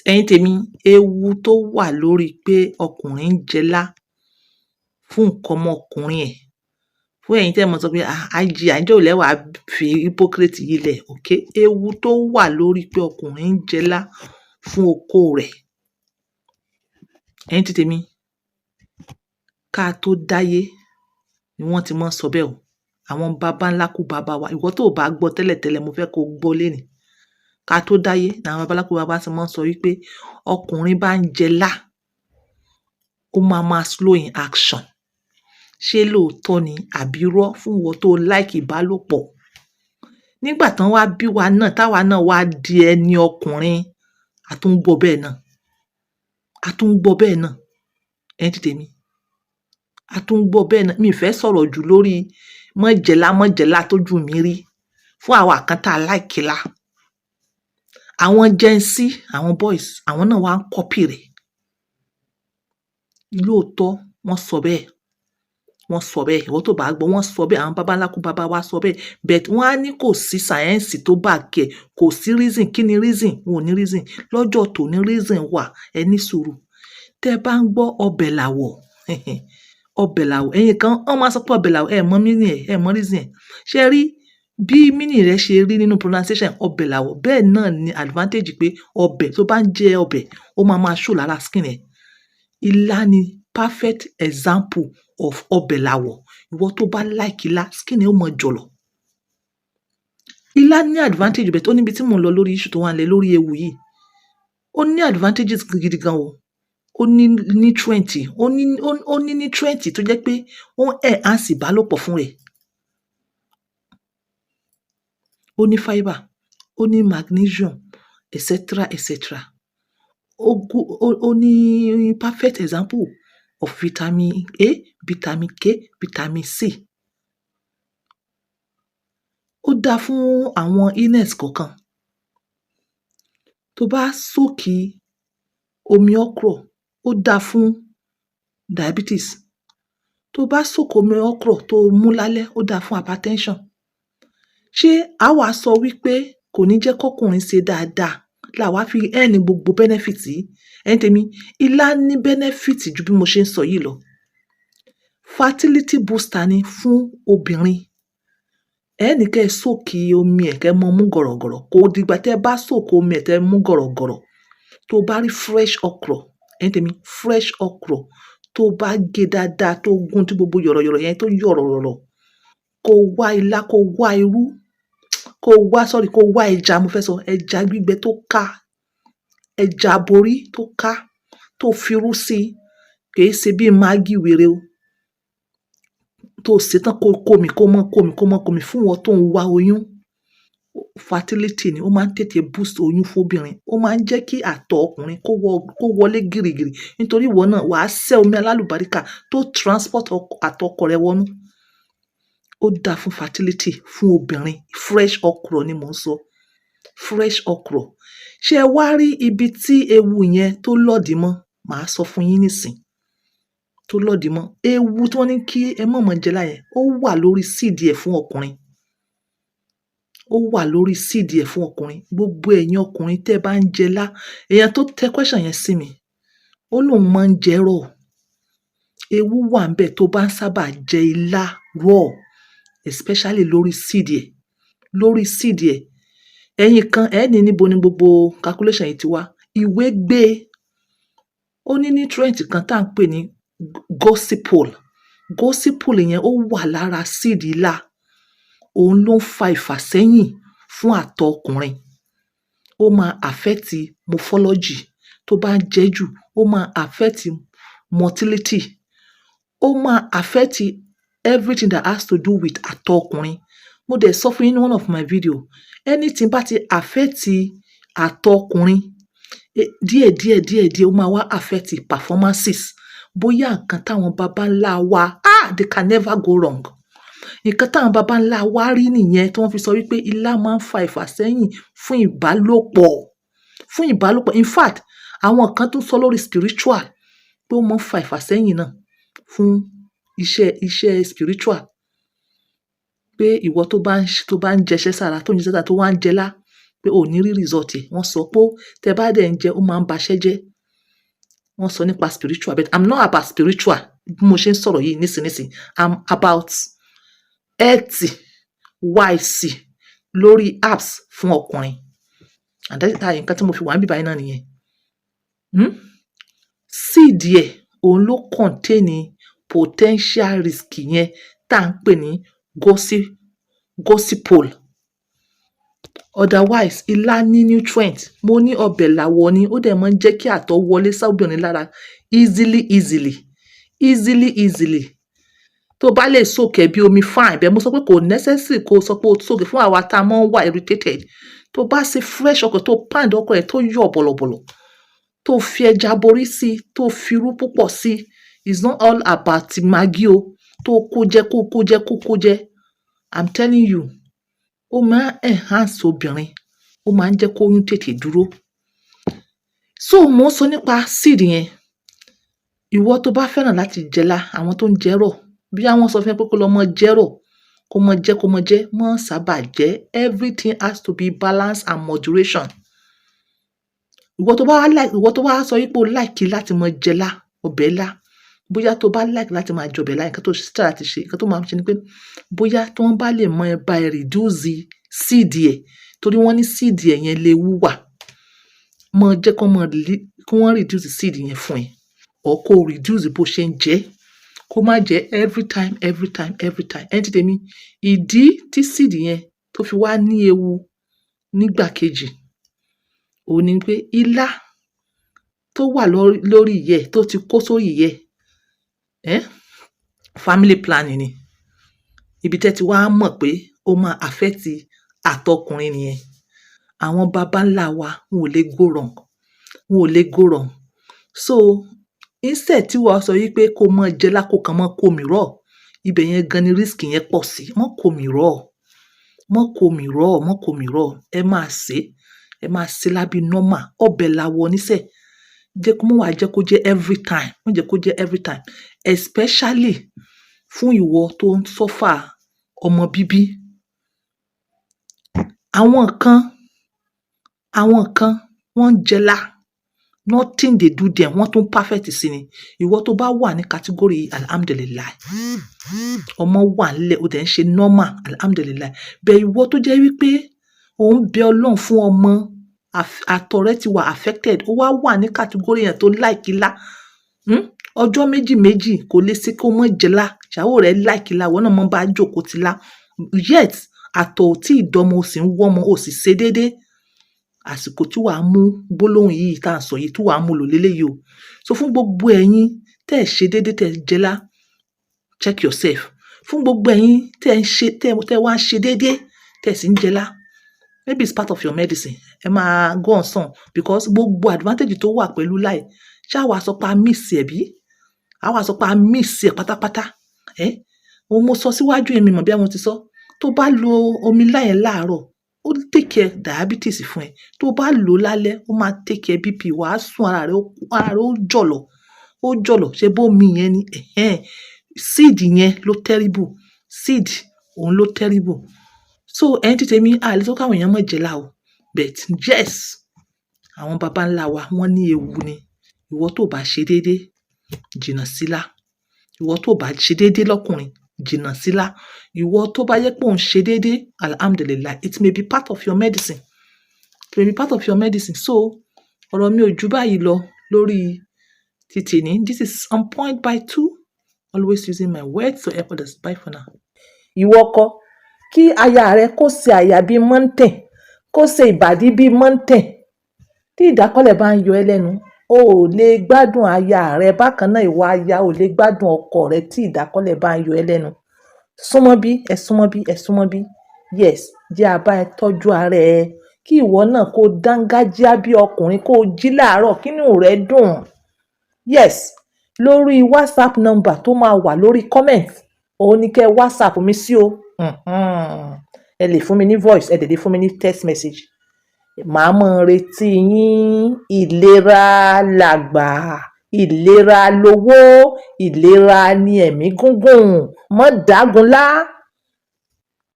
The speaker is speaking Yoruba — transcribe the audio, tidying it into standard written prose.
Ẹ̀yin tèmi, ewu tó wà lórí pé ọkùnrin ń jẹlá fún nǹkan ọmọkùnrin ẹ̀. Fún ẹ̀yin tẹ́ ẹ mọ̀ sọ pé, "Ah, IG, àìjọ́ ò lẹ́wàá fi hypocrite yìí lẹ̀." Okay, ewu tó wà lórí pé ọkùnrin ń jẹlá fún okó rẹ̀. Ẹ̀yin tí tèmi, ká tó dáyé ni wọ́n ti máa ń sọ bẹ́ẹ̀ o. Àwọn baba ńlá kú baba wa. Ìwọ tó ò bá gbọ́ tẹ́lẹ̀tẹ́lẹ̀, mo fẹ́ kó gbọ́ lénìí. Ká tó dáyé ni àwọn baba ńlá kú baba ti máa ń sọ wípé ọkùnrin bá ń jẹlá, ó máa ma slow in action. Ṣé lóòótọ́ ni àbí irọ́ fún ìwọ tó like ìbálòpọ̀? Nígbà tán wá bí wa náà, táwa náà wá di ẹni ọkùnrin, a tún ń gbọ́ bẹ́ẹ̀ náà. A tún ń gbọ́ bẹ́ẹ̀ náà. Ẹ̀yin tí tèmi, a tún ń gbọ́ bẹ́ẹ̀ náà. Mi ò fẹ́ sọ̀rọ̀ jù lórí mọ́jẹlá mọ́jẹlá tójú mi rí fún àwa kan tá like ilá. Àwọn Gen Z, àwọn boys, àwọn náà wá ń copy rẹ̀. Lóòótọ́ wọ́n sọ bẹ́ẹ̀. Wọ́n sọ bẹ́ẹ̀. Ìwọ tó bá gbọ́, wọ́n sọ bẹ́ẹ̀. Àwọn baba ńlá kú baba wa sọ bẹ́ẹ̀. But wọ́n á ní kò sí science tó back ẹ̀, kò sí reason. Kí ni reason? Wọn ò ní reason. Lọ́jọ́ tòní, reason wà. Ẹ ní sùúrù. Tẹ́ ẹ bá ń gbọ́ ọbẹ̀ làwọ̀, ọbẹ̀ làwọ̀, ẹ̀yin kan, wọ́n máa sọ pé ọbẹ̀ làwọ̀, ẹ mọ̀ meaning ẹ̀, ẹ mọ̀ reason ẹ̀. Ṣé ẹ rí bí meaning rẹ̀ ṣe rí nínú pronunciation ọbẹ̀ làwọ̀? Bẹ́ẹ̀ náà ni advantage pé ọbẹ̀ tó bá ń jẹ ọbẹ̀, ó máa máa show lára skin ẹ̀. Ilá ni perfect example of ọbẹ̀ làwọ̀. Ìwọ tó bá like ilá, skin ẹ ó mọ jọ̀lọ̀. Ilá ní advantage, but ó níbi tí mò ń lọ lórí issue tó wà nílẹ̀ lórí ewu yìí. Ó ní advantages gidi gan o. Ó ní nutrient, ó ní nutrient tó jẹ́ pé ó ń enhance ìbálòpọ̀ fún rẹ̀. Ó ní fibre, ó ní magnesium, etc etc. Ó ní perfect example of vitamin A, vitamin K, vitamin C. Ó dáa fún àwọn illness kọ̀ọ̀kan. Tó bá soak omi okra, ó dáa fún diabetes. Tó bá soak omi okra tó mú lálẹ́, ó dáa fún hypertension. Ṣé a wá sọ wípé kò ní jẹ́ kọ́kùnrin ṣe dáadáa la wá fi earn gbogbo benefit yìí? Ẹ̀yin tèmi, ilá ní benefit ju bí mo ṣe ń sọ yìí lọ. Fertility booster ni fún obìnrin. Ẹ ní kí ẹ soak omi ẹ̀ kí ẹ mọ mú gọ̀rọ̀gọ̀rọ̀. Kò dìgbà tí ẹ bá soak omi ẹ̀ tí ẹ mú gọ̀rọ̀gọ̀rọ̀. Tó bá rí fresh okra, ẹ̀yin tèmi, fresh okra tó bá gé dáadáa, tó gún tí gbogbo yọ̀rọ̀yọ̀rọ̀ yẹn tó yọ̀rọ̀rọ̀, kó wá ilá, kó wá irú, kó wá, sorry, kó wá ẹja, mo fẹ́ sọ, ẹja gbígbẹ tó ká, ẹja aborí tó ká, tó fi irú sí, kì í ṣe bí maggi wèrè o. Tó ṣe tán kó kó mi, kó mọ́ kó mi, kó mọ́ kó mi fún ìwọ tó ń wá oyún. Fertility ni, ó máa ń tètè boost oyún fún obìnrin. Ó máa ń jẹ́ kí àtọ̀ ọkùnrin kó wọlé gìrìgìrì. Nítorí ìwọ náà wà á sẹ́ omi alálùbáríkà tó transport àtọ̀ ọkọ rẹ wọnú. Ó dáa fún fertility fún obìnrin. Fresh okra ni mò ń sọ. Fresh okra. Ṣé ẹ wá rí ibi tí ewu yẹn tó lòdì mọ́? Màá sọ fún yín nísìn. Tó lòdì mọ́. Ewu tí wọ́n ní kí ẹ má mọ̀ jẹ lá yẹn, ó wà lórí seed ẹ̀ fún ọkùnrin. Ó wà lórí seed ẹ̀ fún ọkùnrin. Gbogbo ẹ̀yin ọkùnrin tí ẹ bá ń jẹ lá, èèyàn tó tẹ question yẹn sí mi, ó lóun máa ń jẹ raw. Ewu wà níbẹ̀ tó bá ń sábà jẹ ilá raw, especially lórí seed ẹ̀, lórí seed ẹ̀. Ẹ̀yin kan, ẹ ní níbo ni gbogbo calculation yìí ti wá. Ìwé gbé. Ó ní nutrient kan tá à ń pè ní gossypol. Gossypol yẹn, ó wà lára seed ilá. Òun ló ń fa ìfàsẹ́yìn fún àtọ̀ ọkùnrin. Ó máa affect morphology. Tó bá ń jẹ jù, ó máa affect motility. Ó máa affect everything that has to do with àtọ̀ ọkùnrin. Mo dẹ̀ sọ fún yín ní one of my video, anything bá ti affect àtọ̀ ọkùnrin, díẹ̀ díẹ̀ díẹ̀ díẹ̀, ó máa wá affect performances. Bóyá nǹkan táwọn baba ńlá wa, ah, they can never go wrong. Nǹkan táwọn baba ńlá wa rí nìyẹn tí wọ́n fi sọ wípé ilá máa ń fa ìfàsẹ́yìn fún ìbálòpọ̀, fún ìbálòpọ̀. In fact, àwọn kan tún sọ lórí spiritual pé ó máa ń fa ìfàsẹ́yìn náà fún iṣẹ́ spiritual. Pé ìwọ tó bá ń jẹṣẹ́ sára, tó ń jẹṣẹ́ sára, tó wá ń jẹ lá, Pé o ò ní rí result ẹ̀. Wọ́n sọ pé tẹ bá dẹ̀ ń jẹ, ó máa ń baṣẹ́ jẹ́. Wọ́n sọ nípa spiritual, but I'm not about spiritual bí mo ṣe ń sọ̀rọ̀ yìí nísinsìnyí. I'm about health wise lórí herbs fún ọkùnrin, and that is nǹkan tí mo fi wà níbí báyìí náà nìyẹn. Seed ẹ̀, òun ló contain potential risk yẹn tá à ń pè ní gossypol. Otherwise, ilá ní nutrient. Mo ní ọbẹ̀ làwọ̀ ni, ó dẹ̀ máa ń jẹ́ kí àtọ̀ wọlé sóbìnrin lára easily, easily, easily, easily. Tó bá lè soak ẹ̀ bí omi, fine, bẹ́ẹ̀ mo sọ pé kò necessary kó sọ pé o soak. Fún àwa tá a máa ń wà irritated, tó bá ṣe fresh okra, tó pound okra ẹ̀ tó yọ̀ bọ̀lọ̀bọ̀lọ̀, tó fi ẹja borí sí, tó fi irú púpọ̀ sí, it's not all about Maggi o, tó kó jẹ, kó kó jẹ, kó kó jẹ, I'm telling you, ó máa ń enhance obìnrin, ó máa ń jẹ́ kóyún tètè dúró. So mo ń sọ nípa seed yẹn. Ìwọ tó bá fẹ́ràn láti jẹ lá, àwọn tó ń jẹ raw, bí àwọn sọ fún ẹ pé kó lọ mọ jẹ raw, kó mọ jẹ, kó mọ jẹ, mọ́ sábà jẹ. Everything has to be balanced and moderation. Ìwọ tó bá wá like, ìwọ tó bá sọ wípé o like láti mọ jẹ lá, ọbẹ̀ lá, bóyá tó bá like láti máa jẹ ọbẹ̀ lá, nǹkan tó try láti ṣe, nǹkan tó máa ṣe ni pé bóyá tí wọ́n bá lè mọ ẹ bá ẹ reduce seed ẹ̀, torí wọ́n ní seed ẹ̀ yẹn léwu wà. Mọ jẹ́ kó mọ kí wọ́n reduce seed yẹn fún ẹ, or kó reduce bó ṣe ń jẹ, kó má jẹ́ every time, every time, every time. Ẹni tí tèmi, ìdí tí seed yẹn tó fi wá ní ewu nígbà kejì, òun ni pé ilá tó wà lórí ìyẹ́, tó ti kó sórí ìyẹ́ ẹ́, family planning ni. Ibi tẹ́ ti wá mọ̀ pé ó máa affect àtọkùnrin nìyẹn. Àwọn baba ńlá wa, wọn ò lè go wrong, wọn ò lè go wrong. So instead tí wàá sọ wípé kó mọ jẹ lá, kó kàn mọ́ kó mi raw, ibẹ̀ yẹn gan ni risk yẹn pọ̀ sí. Mọ́ kó mi raw, mọ́ kó mi raw, mọ́ kó mi raw. Ẹ máa sè é, ẹ máa sè lábí normal ọbẹ̀ làwọ̀ níṣẹ́. Jẹ́ kó mọ́ wàá jẹ́ kó jẹ́ every time, má jẹ́ kó jẹ́ every time, especially fún ìwọ tó ń suffer ọmọ bíbí. Àwọn kan wọ́n ń jẹ lá, nothing dey do them, wọ́n tún perfect sí ni. Ìwọ tó bá wà ní category, alhamdulillahi, ọmọ wà nílẹ̀, ó dẹ̀ ń ṣe normal, alhamdulillahi. Bẹ́ẹ̀ ìwọ tó jẹ́ wípé ò ń bẹ Ọlọ́run fún ọmọ, àtọ̀ rẹ ti wà affected, ó wá wà ní category yẹn tó like ilá, Ọjọ́ méjì méjì kò lè ṣe kó mọ́ jẹ lá, ìyàwó rẹ̀ like ilá, ìwọ náà mọ́ bá jókòó ti lá, yet àtọ̀ ò tí ì dọ́mọ, o sì ń wọ́mọ, o sì ṣe déédé. Àsìkò tí wàá mú gbólóhùn yìí tá à ń sọ yìí, tí wàá mú lò léléyìí o. So fún gbogbo ẹ̀yin tẹ́ ẹ̀ ṣe déédé, tẹ́ ẹ jẹ lá, check yourself. Fún gbogbo ẹ̀yin tẹ́ ẹ ń ṣe, tẹ́ ẹ wá ń ṣe déédé, tẹ́ ẹ sì ń jẹ lá, maybe it's part of your medicine. Ẹ máa go on some, because gbogbo advantage tó wà pẹ̀lú láì ṣá, wàá sọ pé a miss ẹ̀, bí a wàá sọ pé a miss ẹ̀ pátápátá. Ẹ́ òun mo sọ síwájú yẹn, mi mọ̀ bí àwọn ti sọ. Tó bá lo omi ilá yẹn láàárọ̀, ó take care diabetes fún ẹ. Tó bá lò ó lálẹ́, ó máa take care BP. Wàá sùn, ara rẹ ó jọ̀lọ̀, ó jọ̀lọ̀. Ṣé bó omi yẹn ni? Ẹ̀hẹ́n, seed yẹn ló terrible, seed òun ló terrible. So ẹ̀yin tí tèmi, a lè sọ káwọn èèyàn má jẹ lá o, but yes, àwọn baba ńlá wa, wọ́n ní ewu ni. Ìwọ tó bá ṣe déédé, jìnnà sílá. Ìwọ tó bá ṣe déédé lọ́kùnrin, jìnnà sílá. Ìwọ tó bá yẹ pé òun ṣe déédé, alhamdulillah, it may be part of your medicine, it may be part of your medicine. So ọ̀rọ̀ mi ò ju báyìí lọ lórí ti tèní. This is On Point by Two, always using my words to help others. Bye for now. Ìwọ ọkọ, kí aya rẹ kó ṣe àyà bíi mountain, kó ṣe ìbàdí bíi mountain, tí ìdákọ́lẹ̀ bá ń yọ ẹ́ lẹ́nu, o ò lè gbádùn aya rẹ. Bákan náà, ìwọ aya, ò lè gbádùn ọkọ rẹ tí ìdákọ́lẹ̀ bá ń yọ ẹ́ lẹ́nu. Súnmọ́ bí ẹ, súnmọ́ bí ẹ, súnmọ́ bí. Yes, jẹ́ a bá ẹ tọ́jú ara ẹ, kí ìwọ náà kó dángájíá bí ọkùnrin, kó jí láàárọ̀, kínú rẹ dùn. Yes, lórí WhatsApp number tó máa wà lórí comment, òun ni kẹ́ WhatsApp mi sí o. Ẹ lè fún mi ní voice, ẹ lè fún mi ní text message. Màá máa retí yín. Ìlera làgbà, ìlera lowó, ìlera ni ẹ̀mí gígùn. Mọ́ dágunlá.